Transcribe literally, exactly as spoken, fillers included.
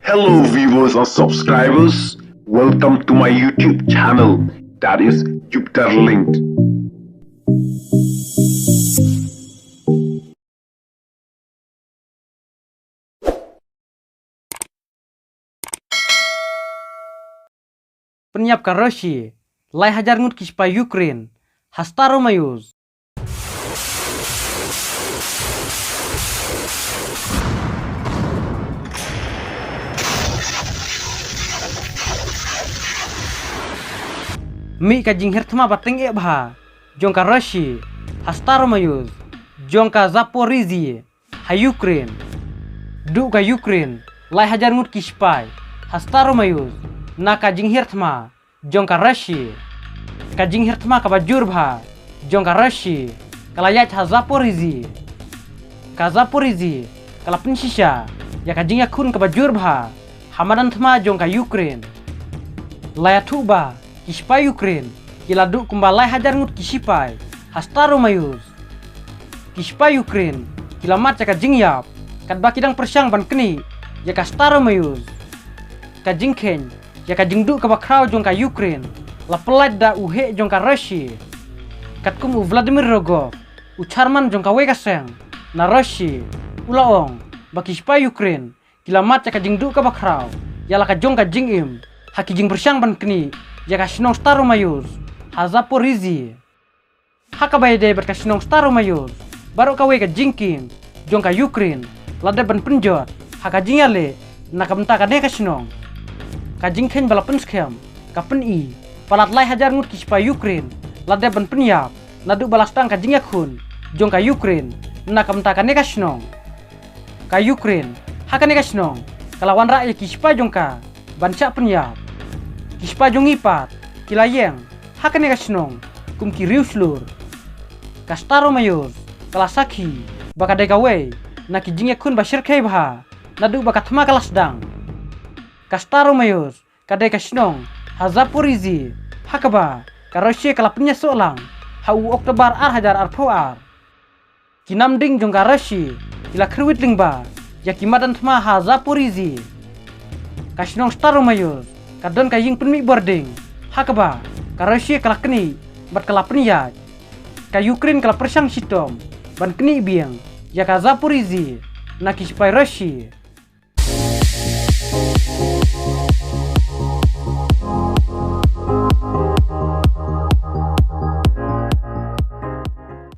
Hello viewers and subscribers, welcome to my YouTube channel, that is Jupiter Linked. Pynïap ka Russia lai hajar ngut ki sipai Ukraine ha Staromayoz. Mih ka jinghiar thma ba teng eh bha jong ka Russia ha Staromayoz jong ka Zaporizhzhia ha Ukraine. Duh ka Ukraine lai hajar ngut ki sipai ha Staromayoz na ka jinghiar thma jong ka Russia. Ka jinghiar thma kaba jur bha jong ka Russia ka la ïaid ha Zaporizhzhia. Ka Zaporizhzhia ka la pynshisha ïa ka jingïakhun kaba jur bha ha madan thma jong ka Ukraine. La ïathuh ba ki sipai Ukraine ki la duh kumba lai hajar ngut ki sipai ha Staromayoz. Ki sipai Ukraine ki la mad ïa ka jingïap katba ki dang pyrshang ban knieh ïa ka Staromayoz. Ka jingkheiñ ïa ka jingduh kaba khraw jong ka Ukraine la pyllait da u heh jong ka Russia. Katkum u Vladimir Rogov, u chairman jong kawei ka seng na Russia, u la ong ba ki sipai Ukraine ki la mad ïa ka jingduh kaba khraw ïa la ka jong ka jingim ha ki jingpyrshang ban knieh ïa ka shnong Staromayoz ha Zaporizhzhia. Ha kaba ïadei bad ka shnong Staromayoz, baroh kawei ka jingkieng jong ka Ukraine la dep ban pynjot ha ka jingïaleh na ka bynta kane ka shnong. Ka jingkheiñ ba la pynskhem ka pyni palat lai hajar ngut ki sipai Ukraine la dep ban pynïap naduh ba la sdang ka jingïakhun jong ka Ukraine na ka bynta kane ka shnong. Ka Ukraine ha kane ka shnong ka la wanrah ïa ki sipai jong ka ban shah pynïap. Ki sipai jong ngi pat ki la ïeng ha kane ka shnong kum ki riewshlur. Ka Staromayoz ka la sakhi ba ka dei kawei na ki jingïakhun ba shyrkhei bha naduh ba ka thma ka la sdang. Ka Staromayoz ka dei ka shnong ha Zaporizhzhia ha kaba ka Russia ka la pynïasoh lang ha u October ar hajar arphew ar. Ki namding jong ka Russia ki la kyrwit lyngba ïa ki madan thma ha Zaporizhzhia. Ka shnong Staromayoz ka don ka ïing pynmih bording ha kaba ka Russia ka la knieh bad ka la pynïaid. Ka Ukraine ka la pyrshang shitom ban knieh biang ïa ka Zaporizhzhia na ki sipai Russia.